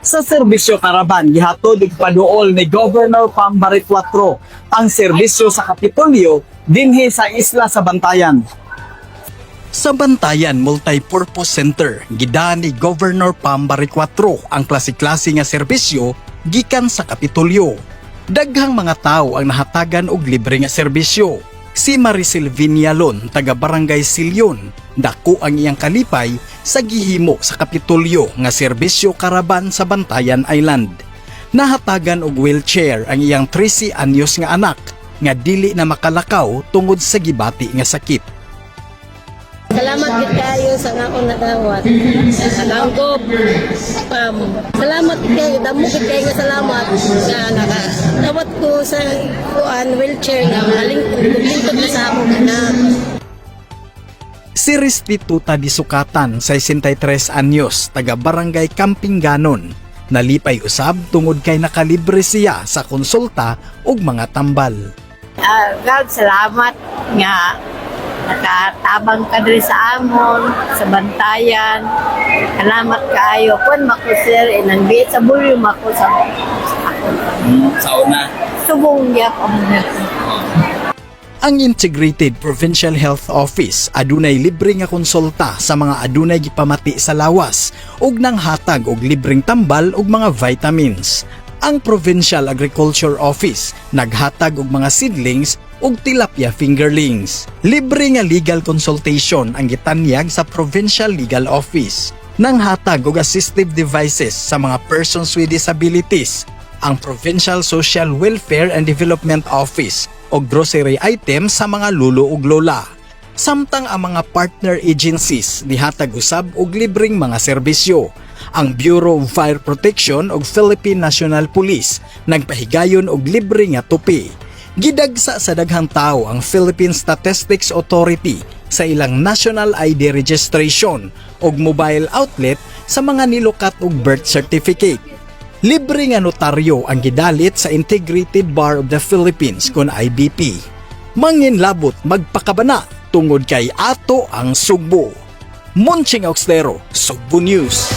Sa serbisyo karaban, gihatod ug paduol ni Governor Pam Baricuatro ang serbisyo sa Kapitolyo dinhi sa isla sa Bantayan. Sa Bantayan Multipurpose Center, gida ni Governor Pam Baricuatro ang klase-klase nga serbisyo gikan sa Kapitolyo. Daghang mga tao ang nahatagan og libre nga serbisyo. Si Maricel Vinyalon, taga Barangay Silyon, dako ang iyang kalipay sa gihimo sa Kapitolyo nga serbisyo karaban sa Bantayan Island. Nahatagan og wheelchair ang iyang 13 anyos nga anak nga dili na makalakaw tungod sa gibati nga sakit. Salamat gid kayo sa akong nadawat. Kang Pam. Salamat gid kayo, damo gid kayo nga salamat nga nakadawat ko sa kuan wheelchair nga makalingkod na sa akong anak. Si Restituta di Sukatan, 63 anyos, taga Barangay Kampinganon. Nalipay usab tungod kay nakalibre siya sa konsulta ug mga tambal. Ah, God, salamat nga nakatabang ka diri sa amon, sa Bantayan. Salamat kaayo. Kun mako, sir, inang biit sa bulyo mako sa ako. Sa una. Subong gyapon. Ang Integrated Provincial Health Office adunay libre nga konsulta sa mga adunay gipamati sa lawas ug nanghatag og libreng tambal ug mga vitamins. Ang Provincial Agriculture Office naghatag og mga seedlings ug tilapia fingerlings. Libre nga legal consultation ang gitanyag sa Provincial Legal Office. Nanghatag og assistive devices sa mga persons with disabilities ang Provincial Social Welfare and Development Office o grocery items sa mga lulo ug lola. Samtang ang mga partner agencies nihatag usab og libreng mga serbisyo. Ang Bureau of Fire Protection ug Philippine National Police nagpahigayon og libre nga tupi. Gidagsa sa daghang tao ang Philippine Statistics Authority sa ilang national ID registration ug mobile outlet sa mga nilukat og birth certificate. Libre nga notaryo ang gidalit sa Integrated Bar of the Philippines kon IBP. Manginlabot magpakabana tungod kay ato ang Sugbo. Monching Auxlero, Sugbo News.